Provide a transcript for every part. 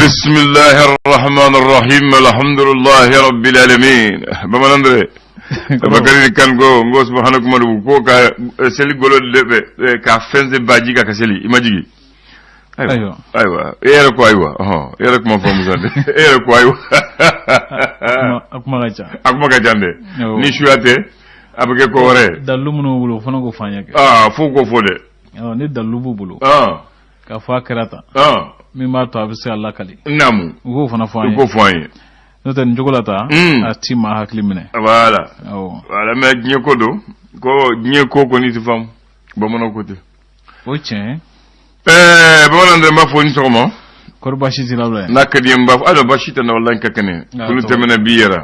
بسم الله الرحمن الرحيم الحمد لله رب العالمين. Bamanan dɛ, Bakari kan ko n ko subahana kumadu ko ka seli golo de ka fɛn se baji ka seli i ma jigi. Ayiwa. Ayiwa, e yɛrɛ ko ayiwa, ɔhɔn, e yɛrɛ kuma fɔ Musa dɛ, e yɛrɛ ko ayiwa. A kuma ka ca. A kuma ka ca dɛ. Ni suya tɛ, a bɛ kɛ ko wɛrɛ ye. Dalilu minnu b'u bolo, o fana k'o fɔ an ye kɛ. Aa, f'u k'o fɔ dɛ. Ni dalilu b'u bolo k'a fɔ a kɛra tan, min b'a to a bɛ se ka lakali, u k'o fana fɔ an ye. U k'o fɔ an ye. N'o tɛ, nin cogo la tan, a ti maa hakili minɛ. Voilà, voilà, mais diɲɛ ko don ko, diɲɛ ko kɔni ti faamu, bamananw ko ten. O tiɲɛ. Bamanan dɛ, n b'a fɔ ni sɔgɔma. Kɔri baasi t'i la bilen? N'a ka di ye, n b'a fɔ ayiwa, baasi tɛ n na, walahi, n ka kɛnɛ. Kulu tɛmɛna bi yɛrɛ,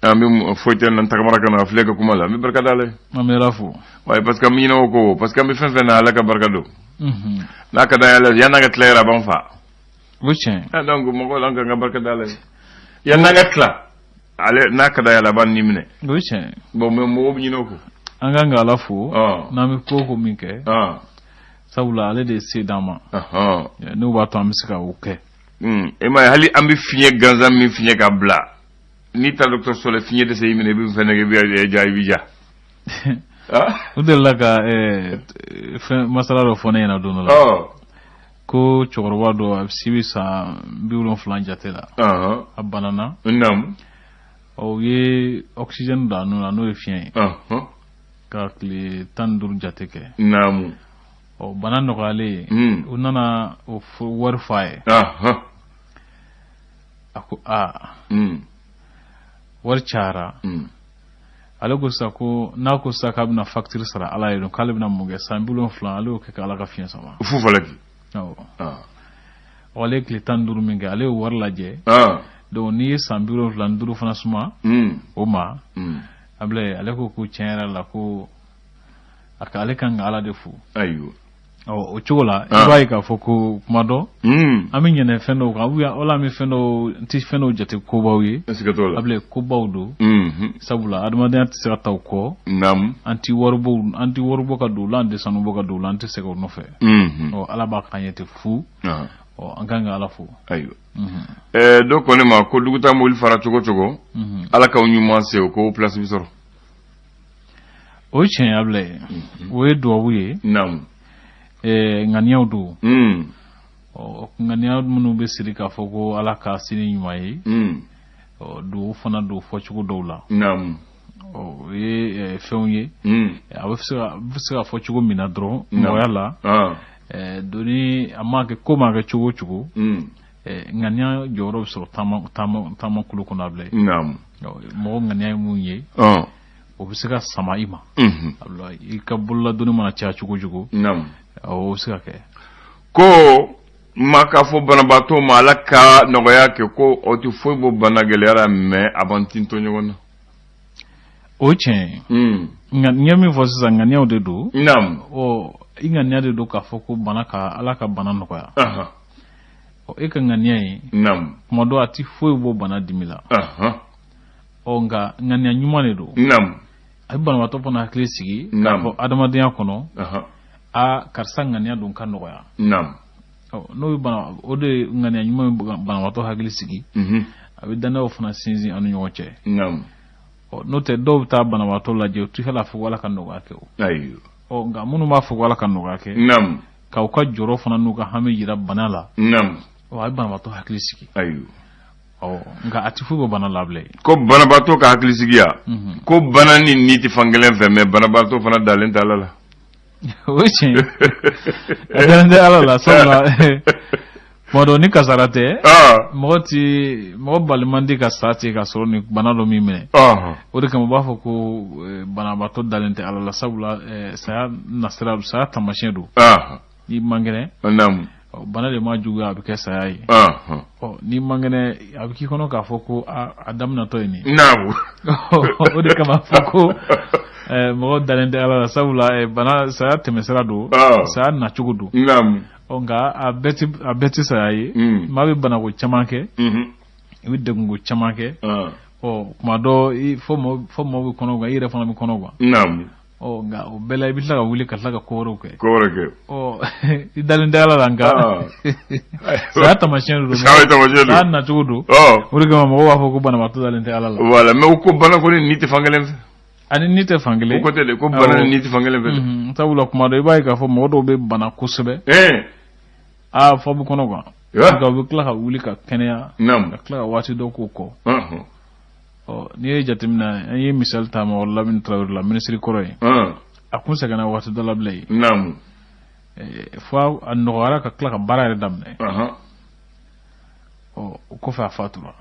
an bɛ foyi tɛ n na, tagamara ka na a filɛ ka kuma la, n bɛ barika da Ala ye. An bɛ Ala fo. Wayi, parce que an bɛ ɲinɛ o kɔ, parce que an bɛ fɛn fɛn na, Ala ka barika don. N'a ka d'an ye, Ala yann'an ka tila yɛrɛ, a b'an fa. O tiɲɛ. Donc mɔgɔw la, an kan ka barika da Ala ye yann'an ka tila, ale n'a ka d'an ye, Ala b'an ni minɛ. O tiɲɛ. Bon, mais mɔgɔw bɛ ɲinɛ o kɔ. An kan ka Ala fo n'an bɛ ko o ko min kɛ, sabula ale de ye se d'an ma, n'o b'a to an bɛ se ka o kɛ. E ma ye, hali an bɛ fiɲɛ gansan min fiɲɛ ka bila, n'i taara dɔgɔtɔrɔso la, fiɲɛ dɛsɛ y'i minɛ, i bɛ fɛn i bɛ ja, i bɛ ja. U delila ka fɛn masala dɔ fɔ ne ɲɛna don dɔ la, ko cɛkɔrɔba dɔ, a si bɛ san 70 jate la, a banana. U ye oxygène don a nun na, n'o ye fiɲɛ ye, ka tile 15 jate kɛ. Ɔ, bana nɔgɔyalen, u nana o wari fɔ a ye. A ko aa, wari cayara. Ale ko sisan ko n'a ko sisan k'a bɛna facture sara Ala ye, k'ale bɛna mun kɛ? San 70, ale y'o kɛ ka Ala ka fiɲɛ sama. Fu falaki. Awɔ. Ale ye tile 15 min kɛ, ale ye wari lajɛ. Donc n'i ye san 75 fana suma o ma, Abulaye, ale ko ko tiɲɛ yɛrɛ la, ko a ka ale kan ka Ala de fo. Ayiwa. Ɔ, o cogo la, i b'a ye k'a fɔ ko kuma dɔ, an bɛ ɲinɛ fɛn dɔw kan, wala an bɛ fɛn dɔw, n tɛ fɛn dɔw jate kobaw ye. Siga t'o la. Abulaye, kobaw don, sabula adamadenya tɛ se ka taa o kɔ. An ti wari bɔ, an ti wari bɔ ka don u la, an tɛ sanu bɔ ka don u la, an tɛ sɛgɛn o nɔfɛ. Ɔ, Ala b'a k'an ye ten fu. Ɔ, an kan ka Ala fo. Ayiwa. Dɔ ko ne ma ko dugutaa mobili fara cogo cogo, Ala k'aw ɲuman se o ko place bi sɔrɔ. O ye tiɲɛ ye, Abulaye, o ye duwawu ye. Ŋaniyaw don. Ɔ, ŋaniya minnu bɛ siri k'a fɔ ko Ala ka sini ɲuman ye. Ɔ, duwawu fana don fɔcogo dɔw la. Ɔ, o ye fɛnw ye. A bɛ se ka fɔ cogo min na dɔrɔn, mɔgɔya la, doni a ma kɛ ko maa kɛ cogo o cogo, ŋaniya jɔyɔrɔ bɛ sɔrɔ taama taama taama kulu kɔnɔ, Abulaye. Mɔgɔ ŋaniya ye mun ye, o bɛ se ka sama i ma. I ka bololadonni mana caya cogo cogo, o bɛ se ka kɛ. Ko ma k'a fɔ banabaatɔ ma Ala ka nɔgɔya kɛ, ko o tɛ foyi bɔ bana gɛlɛya la, mais a b'an tintɔ ɲɔgɔn na. O ye tiɲɛ ye. Nka n ye min fɔ sisan, ŋaniyaw de don. Ɔ, i ŋaniya de don k'a fɔ ko bana ka Ala ka bana nɔgɔya. Ɔ, e ka ŋaniya ye, kuma dɔ a ti foyi bɔ bana dimi la. Ɔ, nka ŋaniya ɲuman de don. A bɛ banabaatɔ fana hakili sigi k'a fɔ adamadenya kɔnɔ, a karisa ŋaniya don ka nɔgɔya. Ɔ, n'o ye bana, o de ye ŋaniya ɲuman bɛ banabaatɔ hakili sigi. A bɛ dannayaw fana sinsin an ni ɲɔgɔn cɛ. Ɔ, n'o tɛ, dɔw bɛ taa banabaatɔ lajɛ, u tɛ hali a fɔ ko Ala ka nɔgɔya kɛ o. Ɔ, nka minnu b'a fɔ ko Ala ka nɔgɔya kɛ, k'aw ka jɔrɔ fana n'u ka hami jira bana la, ɔ, a bɛ banabaatɔ hakili sigi. Ɔ, nka a tɛ foyi bɔ bana la bilen. Ko banabaatɔ ka hakilisigiya, ko bana ni ni tɛ fan kelen fɛ, mais banabaatɔ fana dalen tɛ Ala la. O ye tiɲɛ ye, a dalen tɛ Ala la, sabula tuma dɔ ni kasara tɛ, mɔgɔ ti mɔgɔ bali man di ka sa ten ka sɔrɔ ni bana dɔ min minɛ. O de kama u b'a fɔ ko banabaatɔ dalen tɛ Ala la, sabula saya nasira, saya taamasiyɛn don. N'i man kɛnɛ, bana de ma juguya, a bɛ kɛ saya ye. Ɔ, n'i man kɛnɛ, a bɛ k'i kɔnɔ k'a fɔ ko a daminɛtɔ ye nin ye. O de kama fɔ ko mɔgɔ dalen tɛ Ala la, sabula bana, saya tɛmɛsira don, saya nacogo don. Ɔ, nka a bɛɛ tɛ saya ye. Maa bɛ banako caman kɛ, i bɛ degunko caman kɛ. Ɔ, kuma dɔ fo mɔgɔw bɛ kɔnɔ gan, i yɛrɛ fana bɛ kɔnɔ gan. Ɔ nka o bɛɛ la i bɛ tila ka wuli ka tila ka ko wɛrɛw kɛ. Ko wɛrɛ kɛ. Ɔ i dalen tɛ Ala la nka. Saya taamasiyɛn don. Saya taamasiyɛn don. Saya nacogo don. O de kama mɔgɔw b'a fɔ ko banabaatɔ dalen tɛ Ala la. Voilà, mais o ko bana kɔni ni tɛ fan kelen fɛ. Ani ni tɛ fan kelen. O ko tɛ dɛ, ko bana ni tɛ fan kelen fɛ dɛ. Sabula kuma dɔ i b'a ye k'a fɔ mɔgɔ dɔw bɛ bana kosɛbɛ. Aa fɔ bɛ kɔnɔ quoi. Nka u bɛ tila ka wuli ka kɛnɛya. Naamu. Ka tila ka waati dɔ k'o kɔ. Ɔ n'i ye jateminɛ an ye misali ta Mamadu Lamini Tarawele la minisiri kɔrɔ ye. A kun sɛgɛnna waati dɔ la bilen. Naamu. Fo a nɔgɔyara ka tila ka baara yɛrɛ daminɛ. Ɔ o kɔfɛ a fatura.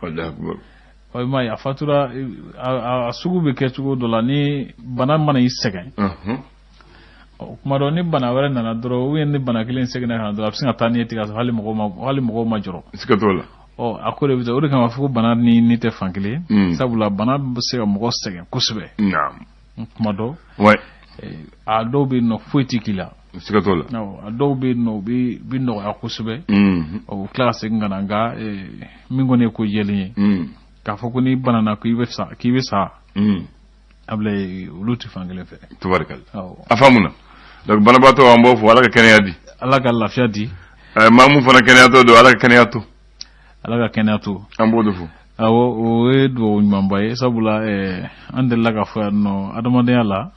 Ɔ i m'a ye a fatura a sugu bɛ kɛ cogo dɔ la ni bana mana i sɛgɛn. Ɔ kuma dɔ ni bana wɛrɛ nana dɔrɔn ou bien ni bana kelen seginna ka na dɔrɔn a bɛ sin ka taa n'i ye ten ka sɔrɔ hali mɔgɔw ma jɔrɔ. Siga t'o la. Ɔ a ko de bɛ taa o de kama fɔ ko bana ni tɛ fan kelen. Sabula bana bɛ se ka mɔgɔ sɛgɛn kosɛbɛ. Naamu. Kuma dɔ. Ouais. A dɔw bɛ yen nɔ foyi tɛ k'i la. Siga t'o la. Awɔ a dɔw bɛ yen nɔ u bɛ nɔgɔya kosɛbɛ. Ɔ u tila ka segin ka na nka min kɔni ye ko jɛlen ye. K'a fɔ ko n'i banana k'i bɛ sa. Ablaye olu tɛ fan kelen fɛ. Tubarikala. A faamuna. Donc banabaatɔ an b'o fɔ Ala ka kɛnɛya di. Ala ka lafiya di. Maa mun fana kɛnɛyatɔ don Ala ka kɛnɛya to. Ala ka kɛnɛya to. An b'o de fɔ. Awɔ o ye dugawu ɲumanba ye sabula an delila ka fɔ yan nɔ adamadenya la.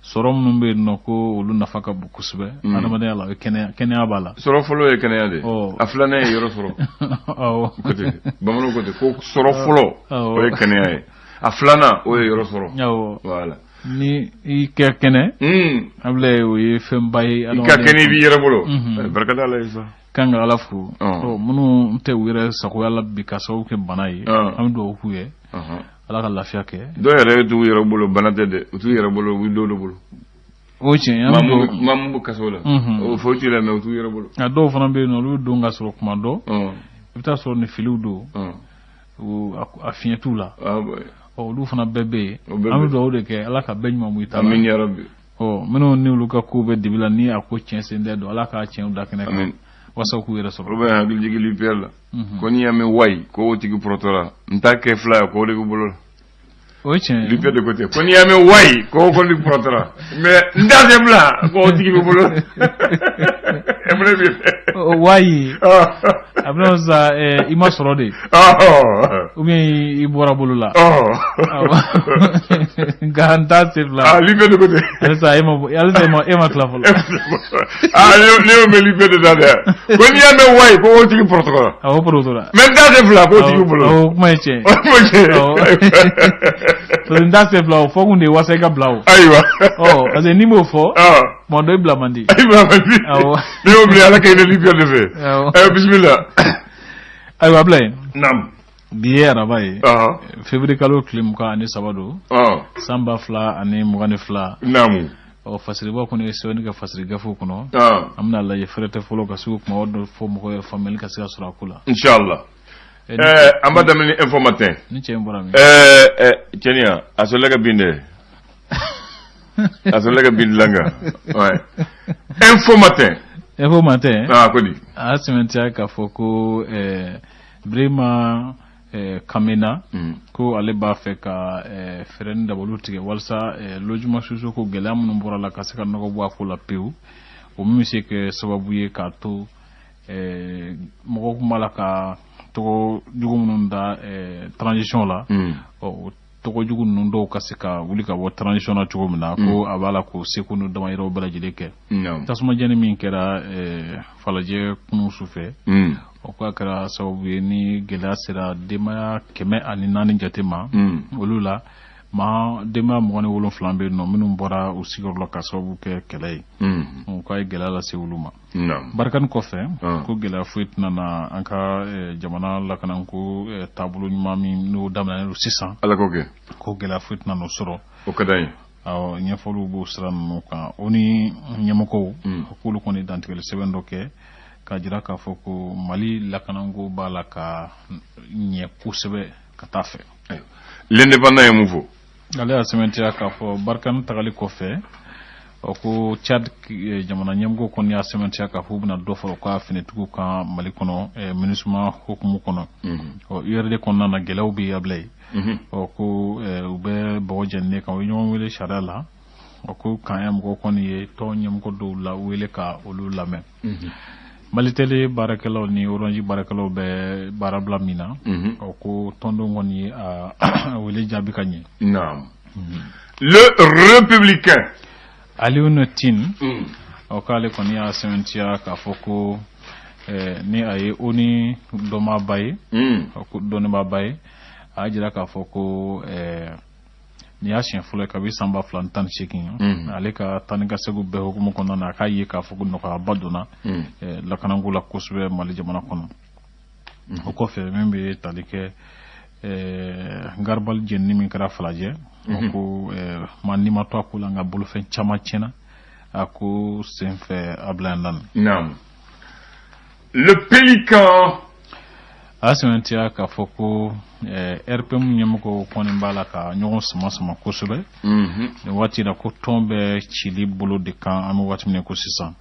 Sɔrɔ minnu bɛ yen nɔ ko olu nafa ka bon kosɛbɛ. Adamadenya la o ye kɛnɛya b'a la. Sɔrɔ fɔlɔ ye kɛnɛya de ye. A filanan ye yɔrɔ sɔrɔ. Awɔ. Ko ten bamananw ko ten ko sɔrɔ fɔlɔ o ye kɛnɛya ye. A filanan o ye yɔrɔ sɔrɔ. Awɔ. Voilà. Ni i kɛ kɛnɛ. Ablaye o ye fɛnba ye. I ka kɛnɛ i b'i yɛrɛ bolo. Barika da Ala ye sa. Kan ka Ala fo. Ɔ minnu tɛ u yɛrɛ sagoya la bi ka sababu kɛ bana ye. An bɛ dugawu k'u ye. Ala ka lafiya kɛ. Dɔw yɛrɛ t'u yɛrɛ bolo bana tɛ dɛ u t'u yɛrɛ bolo u bɛ dɔw de bolo. O tiɲɛ. Maa mun bɛ kaso la. O foyi t'u la mais u t'u yɛrɛ bolo. A dɔw fana bɛ yen nɔ olu bɛ don ka sɔrɔ kuma dɔ. I bɛ taa sɔrɔ ni filiw don. A fiɲɛ t'u la. Ɔ olu fana bɛɛ bɛ yen. An bɛ dugawu de kɛ Ala ka bɛɛ ɲuman bɔ i ta la. Amiina yarabi. Ɔ minnu ni olu ka kow bɛ dibi la ni a ko tiɲɛ sen tɛ don Ala k'a tiɲɛw da kɛnɛ kan. Walasa k'u yɛrɛ sɔrɔ. O bɛ hakili jigin Lipiyɛri la. Ko n'i y'a mɛn wayi ko o tigi pɔrɔtɔra n t'a kɛ fila ye ko o de b'i bolo la. O ye tiɲɛ ye. Lipiyɛri de ko ten ko n'i y'a mɛn wayi ko o kɔni pɔrɔtɔra mais n t'a kɛ fila ko o tigi b'i bolo. E fana b'i fɛ. Wayi. A bɛna sisan i ma sɔrɔ de. Ou bien i bɔra bolo la. Nka n t'a se fila. Ah Lipiyɛri de ko ten. Halisa e ma halisa e ma tila fɔlɔ. Ah ne y'o mɛn Lipiyɛri de da dɛ. Ko n'i y'a mɛn wayi ko o tigi pɔrɔtɔra. Awɔ pɔrɔtɔra. Mais n t'a se fila ko o tigi bolo. Awɔ o kuma ye tiɲɛ ye. O kuma ye tiɲɛ ye. Parce que n t'a se fila o fɔ kun de ye walasa i ka bila o. Ayiwa. Ɔ parce que n'i m'o fɔ. Tuma dɔ i bila man di. I bila man di. Awɔ. Ne y'o minɛ Ala ka hinɛ Lipiyɛri de fɛ. Awɔ. Ayiwa bisimila. Ayiwa Ablaye. Naamu. Bi ye araba ye. Février kalo tile 23 don. San 2022. Naamu. Ɔ fasiriba kɔni ye sɛbɛnni kɛ fasiri gafew kɔnɔ. An bɛna lajɛ fɛrɛtɛ fɔlɔ ka se k'o kuma dɔ fɔ mɔgɔw ye faamuyali ka se ka sɔrɔ a ko la. Inchallah. An b'a daminɛ Info Matin. Ni cɛ in bɔra min? Cɛniya a sɔrɔla ka bin dɛ. A sɔrɔla ka bin dilan kan. Ouais. Info Matin. Info Matin. Ah ko di. A sɛmɛntiya k'a fɔ ko Birima Kamena ko ale b'a fɛ ka fɛɛrɛ ni dabaliw tigɛ walasa logement sociaux ko gɛlɛya minnu bɔra la ka se ka nɔgɔ bɔ a ko la pewu o min bɛ se kɛ sababu ye k'a to mɔgɔw tun b'a la ka tɔgɔ jugu minnu da transition la ɔ tɔgɔ jugu ninnu dɔw ka se ka wuli ka bɔ transition na cogo min na ko a b'a la k'o seko n'o damayiraw bɛɛ lajɛlen kɛ tasuma jɛni min kɛra Falajɛ kunun su fɛ o ko a kɛra sababu ye ni gɛlɛya sera denbaya 104 jate ma olu la maa denbaya 27 bɛ yen nɔ minnu bɔra u sigiyɔrɔ la ka sababu kɛ kɛlɛ ye o k'a ye gɛlɛya lase olu ma Barikani kɔfɛ ko gɛlɛya foyi tɛna na an ka jamana lakanako taabolo ɲuman min n'o daminɛnen don sisan Ala k'o kɛ ko gɛlɛya foyi tɛna n'o sɔrɔ o ka d'an ye awɔ ɲɛfɔliw b'o sira ninnu kan o ni ɲɛmɔgɔw k'olu kɔni dantigɛli sɛbɛn dɔ kɛ k'a jira k'a fɔ ko Mali lakanako b'a la ka ɲɛ kosɛbɛ ka taa fɛ. L'Indépendant ye mun fɔ? Ale y'a sɛmɛntiya k'a fɔ Barikani tagali kɔfɛ ɔ ko Tchad jamana ɲɛmɔgɔw kɔni y'a sɛmɛntiya k'a fɔ u bɛna dɔ fara u ka finitigiw kan Mali kɔnɔ MINUSMA hukumu kɔnɔ. Ɔ URD kɔnɔna na gɛlɛyaw bɛ yen Ablaye. Ɔ ko u bɛ bɔgɔ jɛninen kan u ye ɲɔgɔn wele sariya la. O ko kan mɔgɔ kɔni ye tɔn ɲɛmɔgɔ dɔw la wele ka olu lamɛn. Malitel baarakɛlaw ni Orange baarakɛlaw bɛ baarabila min na, o ko tɔndenw kɔni ye a wele jaabi ka ɲɛ. Naam. Le Républicain. Alioune Tine, o k'ale kɔni y'a sɛmɛntiya k'a fɔ ko ni a ye ONU dɔnbaaba ye, dɔnnibaaba ye, a y'a jira k'a fɔ ko nin y'a siɲɛ fɔlɔ ye kabi san 2018, ale ka taa ni ka segin bɛɛ hukumu kɔnɔna na, a k'a ye k'a fɔ ko nɔgɔyaba donna lakanako la kosɛbɛ Mali jamana kɔnɔ. O kɔfɛ, min bɛ tali kɛ garabali jenini min kɛra Falajɛ, o ko maa ni ma to a ko la, nka bolofɛn caman tiɲɛna a ko senfɛ, Ablaye Dan. Naam. Le Pélican. A y'a sɛmɛntiya k'a fɔ ko RPM ɲɛmɔgɔw kɔni b'a la ka ɲɔgɔn sama sama kosɛbɛ nin waati la, ko tɔn bɛ cili bolo de kan an bɛ waati min na ko sisan.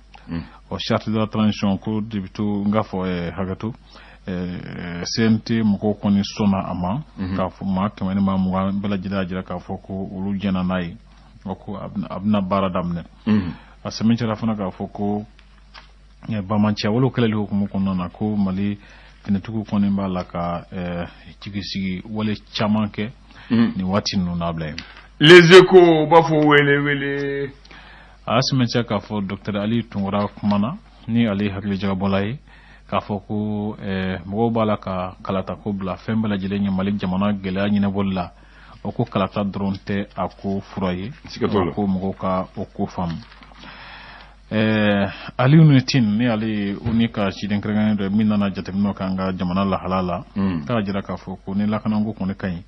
Ɔ, charte de la transition ko député n k'a fɔ hakɛto, CNT mɔgɔw kɔni sɔnna a ma k'a fɔ maa 120 bɛɛ lajɛlen y'a jira k'a fɔ ko olu jɛnna n'a ye. O ko a bɛna baara daminɛ. A sɛmɛntiya fana k'a fɔ ko bamanciya walew kɛlɛli hukumu kɔnɔna na, ko Mali finitigiw kɔni b'a la ka jigisigi wale caman kɛ nin waati ninnu na bila yen. Les Échos u b'a fɔ wele wele. A y'a sɛmɛntiya k'a fɔ docteur Ali Tunkara kumana, ni ale ye hakilijagabɔla ye, k'a fɔ ko mɔgɔw b'a la ka kalata ko bila fɛn bɛɛ lajɛlen ɲɛ Mali jamana gɛlɛya ɲɛnabɔli la. O ko kalata dɔrɔn tɛ a ko fura ye, ko mɔgɔw ka o ko faamu. Alioune Tine, ni ale ye ONU ka ciden kɛrɛnkɛrɛnnen dɔ ye min nana jateminɛw kɛ an ka jamana lahala la, k'a jira k'a fɔ ko ni lakanako kɔni ka ɲi,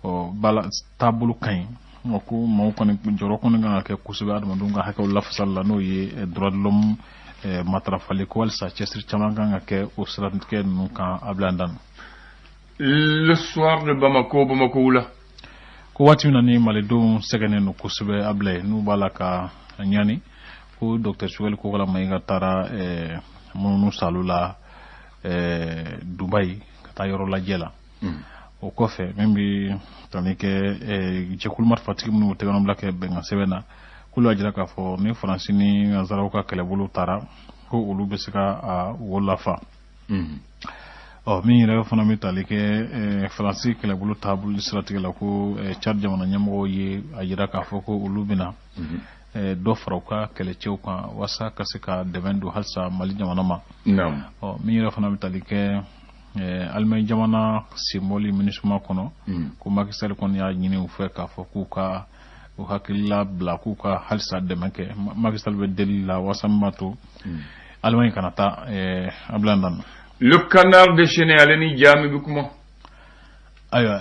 ɔ bala taabolo ka ɲi, o ko maaw kɔni jɔyɔrɔ kɔni kan ka kɛ kosɛbɛ adamadenw ka hakɛw lafasali la, n'o ye droit de l'homme matarafali, ko halisa cɛsiri caman kan ka kɛ o siratigɛ ninnu kan, Ablaye Dan. Le Soir de Bamako, Bamako wula. Ko waati min na ni malidenw sɛgɛnnen don kosɛbɛ, Ablaye, n'u b'a la ka ɲani, ko docteur Choguel Kokalla Maïga taara mununu salo la Dubaï ka taa yɔrɔ lajɛ la. O kɔfɛ, min bɛ tali kɛ jɛkulu marifatigi minnu tɛgɛnɔbila kɛ bɛnkan sɛbɛn na, k'olu y'a jira k'a fɔ ni Faransi ni Nansaraw ka kɛlɛbolo taara, ko olu bɛ se ka a wo lafa. Ɔ, min yɛrɛ fana bɛ tali kɛ Faransi kɛlɛbolo taabolo siratigɛ la, ko Tchad jamana ɲɛmɔgɔw ye a jira k'a fɔ ko olu bɛna dɔ fara u ka kɛlɛcɛw kan walasa ka se ka dɛmɛ don halisa Mali jamana ma. Ɔ, min yɛrɛ fana bɛ tali kɛ Allemagne jamana senbɔli MINUSMA kɔnɔ, ko Macky Sall kɔni y'a ɲini u fɛ k'a fɔ k'u ka u hakilila bila, k'u ka halisa dɛmɛ kɛ. Macky Sall bɛ deli la walasa min b'a to Allemagne kana taa, Ablaye Dan. Le Canard déchaîné, ale ni ja min bɛ kuma. Ayiwa,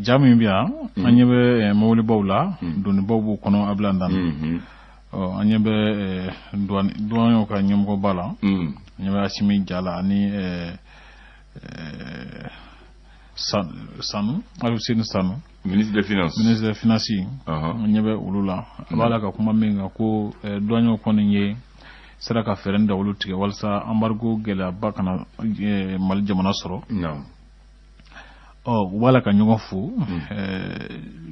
ja min bɛ yan, an ɲɛ bɛ mobilibaw la, donibaw b'u kɔnɔ, Ablaye Dan. Ɔ, an ɲɛ bɛ douaniers ka ɲɛmɔgɔba la, an ɲɛ bɛ Assimi ja la ani Sanu, Alfousseyni Sanu. Ministre des Finances. Ministre des Finances. An ɲɛ bɛ olu la, a b'a la ka kuma min kan, ko douaniers kɔni ye sera ka fɛɛrɛ dawulu tigɛ walasa embargo gɛlɛyaba kana Mali jamana sɔrɔ. Ɔ, u b'a la ka ɲɔgɔn fo.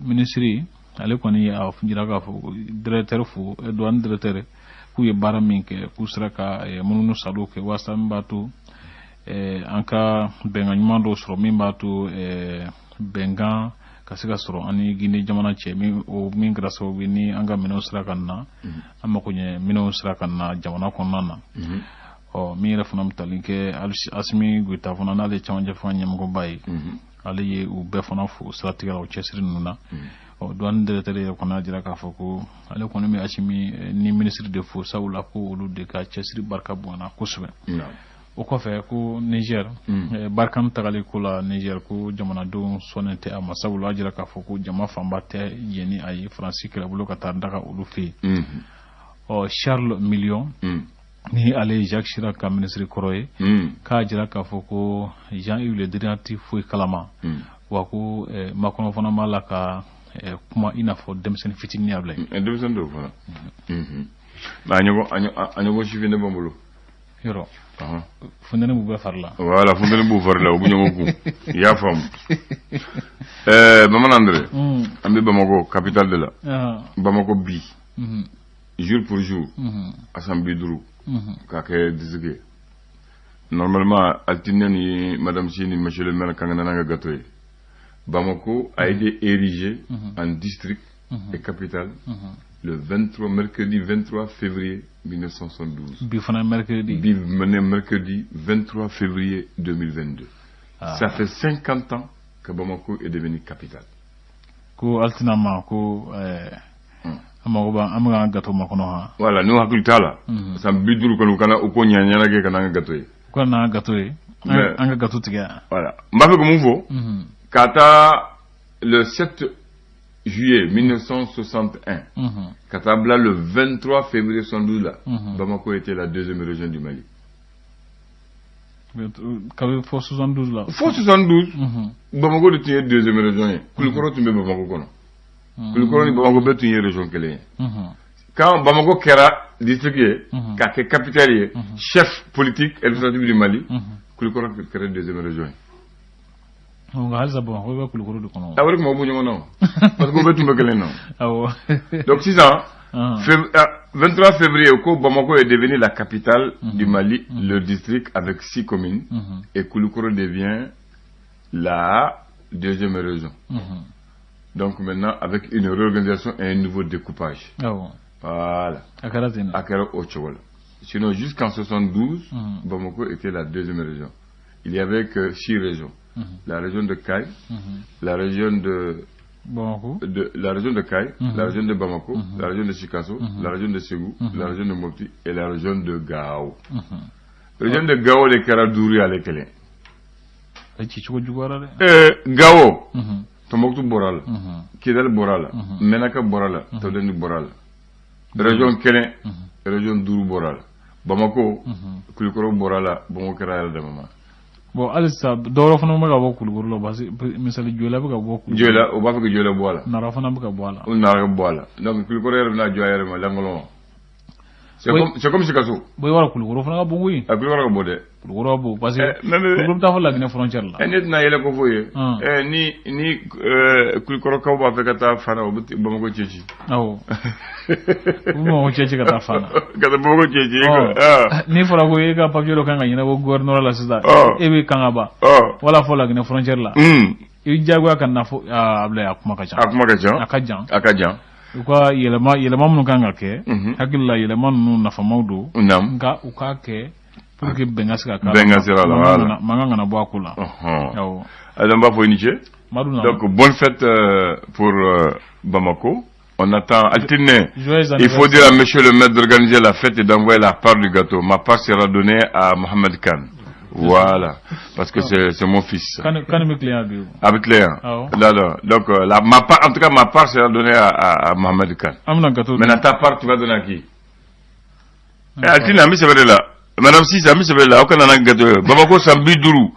Minisiri ale kɔni y'a jira k'a fɔ directeur fo, douane directeur, k'u ye baara min kɛ, k'u sera ka mununu salo kɛ walasa min b'a to an ka bɛnkan ɲuman dɔw sɔrɔ, min b'a to bɛnkan ka se ka sɔrɔ an ni Guinée jamana cɛ, min o min kɛra sababu ye ni an ka minɛnw sera ka na, an mako ɲɛ minɛnw sera ka na jamana kɔnɔna na. Ɔ, min yɛrɛ fana bɛ tali kɛ Assimi Goïta fana, n'ale ye cɛmancɛ fanga ɲɛmɔgɔba ye, ale ye u bɛɛ fana fo siratigɛ la, o cɛsiri ninnu na. Ɔ, douane directeur yɛrɛ kɔni y'a jira k'a fɔ ko ale kɔni bɛ Assimi ni ministre de fo, sabula ko olu de ka cɛsiri barika bonyana kosɛbɛ. O kɔfɛ, ko Niger Barkhane tagali ko la Niger, ko jamanadenw sɔnnen tɛ a ma, sabula a jira k'a fɔ ko jama fanba tɛ jɛn ni a ye Faransi kɛlɛbolo ka taa daga olu fɛ yen. Ɔ, Charles Million, ni ale ye Jacques Chirac ka ministre kɔrɔ ye, k'a jira k'a fɔ ko Jean-Yves Le Drian tɛ foyi kalama, wa ko Macron fana b'a la ka kuma i n'a fɔ denmisɛnnin fitinin y'a bila yen. Denmisɛnnin dɔw fana, mais a ɲɔgɔn sifin ne b'an bolo. Yɔrɔ funteni b'u bɛɛ fari la. Voilà, funteni b'u fari la, u bɛ ɲɔgɔn kun, i y'a faamu. Bamanan Andre, an bɛ Bamakɔ capitale de la. Bamakɔ bi. Jour pour jour, a san 50 k'a kɛ district ye. Normalement, altine ni madame Sy ni monsieur le maire kan ka na n'an ka gâteau ye. Bamako a été érigé en district et capitale le 23, mercredi 23 février 1972. Bi fana mercredi. Bi mercredi 23 février 2022. Ah. Ça fait 50 ans que Bamako est devenu capitale. Ko altina ma ko an mago b'an, an bɛ k'an ka gâteau makɔnɔ han. Voilà, n'u hakili t'a la. San 50 kɔni, u kana u ko ɲa ɲɛnajɛ ka n'an ka gâteau ye. U ka n'an ka gâteau ye. An ka gâteau tigɛ yan. Voilà. N b'a fɛ ka mun fɔ? Ka taa le 7 juillet 1961, ka taa bila le 23 février 72 la, Bamako était la deuxième région du Mali. Kabi fɔ 72 la. Fo 72, Bamako de tun ye deuxième région ye. Kulikɔrɔ tun bɛ Bamako kɔnɔ. Kulikɔrɔ ni Bamako bɛɛ tun ye région kelen ye. Quand Bamako kɛra district ye, k'a kɛ capitale ye, chef politique administratif du Mali, Kulikɔrɔ kɛra deuxième région ye. Nka halisa Bamakɔ bɛ Kulukɔrɔ de kɔnɔ. A wari kuma bɔ ɲɔgɔn na o, parce que u bɛɛ tun bɛ kelen na. Donc sisan, 23 février ko Bamako est devenu la capitale du Mali, le district avec six communes, et Koulikoro devient la deuxième région. Donc maintenant, avec une réorganisation et un nouveau découpage. Voilà. A kɛra ten de. A kɛra o cogo la. Sinon, jusqu'en 72, Bamako était la deuxième région. Il n'y avait que six régions. La région de Kayes, la région de Bamako. La région de Kayes, la région de Bamako, la région de Sikasso, la région de Ségou, la région de Mopti et la région de Gao. La région de Gao de kɛra duuru ye ale kelen. A ci cogo juguyara dɛ. Gao, Tombouctou bɔra la, Kidal bɔra la, Menaka bɔra la, Tawudeni bɔra la. Région kelen, région duuru bɔra la. Bamako, Kulikɔrɔ bɔra la, Bamako kɛra yɛrɛ dama ma. Bon, halisa dɔwɛrɛ fana bɛ ka bɔ Kulukɔrɔ la, parce que misali Joyila bɛ ka bɔ Kulukɔrɔ. Joyila, o b'a fɛ ka Joyila bɔ a la. Nara fana bɛ ka bɔ a la. O Nara bɔ a la. Donc Kulikɔrɔ yɛrɛ bɛna jɔ a yɛrɛ ma lankolon. C'est comme Sikasso. Bon, i b'a dɔn Kulukɔrɔ fana ka bon koyi. A Kulikɔrɔ ka bon dɛ. Kulukɔrɔ ka bon parce que Mais Kulukɔrɔ bɛ taa fɔ Laginɛ frontière la. Ne tɛna yɛlɛ ko fɔ ye. Ni Kulikɔrɔkaw b'a fɛ ka taa Fana, u bɛ Bamako cɛ ci. Awɔ. U bɛ Bamakɔ cɛ ci ka taa Fana. Ka taa Bamako cɛ ci. N'i fɔra ko e ka papier dɔ kan ka ɲɛnabɔ gouvernorat la sisan, e bɛ Kangaba wala fɔ Laginɛ frontière la, i bɛ diyagoya ka na fɔ aa Abulaye, a kuma ka ca. A kuma ka ca. A ka jan. A ka jan. U ka yɛlɛma yɛlɛma minnu kan ka kɛ, hakili la yɛlɛma ninnu nafamaw don, nka u k'a kɛ pour que bɛn ka se ka k'a la. Bɛn ka se a la, voilà. Mankan kana bɔ a ko la. Awɔ. Alors, n b'a fɔ i ni ce. Madu nana. Donc bonne fête pour Bamako. On attend Altine. Joyeux Il faut anniversaire. dire à monsieur le maire d'organiser la fête et d'envoyer la part du gâteau. Ma part sera donnée à Mohamed Khan. Voilà. Parce que c'est mon fils. Kan kan bɛ tilen yan bi o. Avec Léa. Awɔ. Là, là. Donc, ma part, en tout cas, ma part sera donnée à Mohamed Khan. An bɛna gâteau. Maintenant, ta part, tu vas donner à qui? Eh, Altine, an bɛ sɛbɛ de la. Madame Cissé, an bɛ sɛbɛ de la. Aw kana na gâteau ye. Bamako san 50.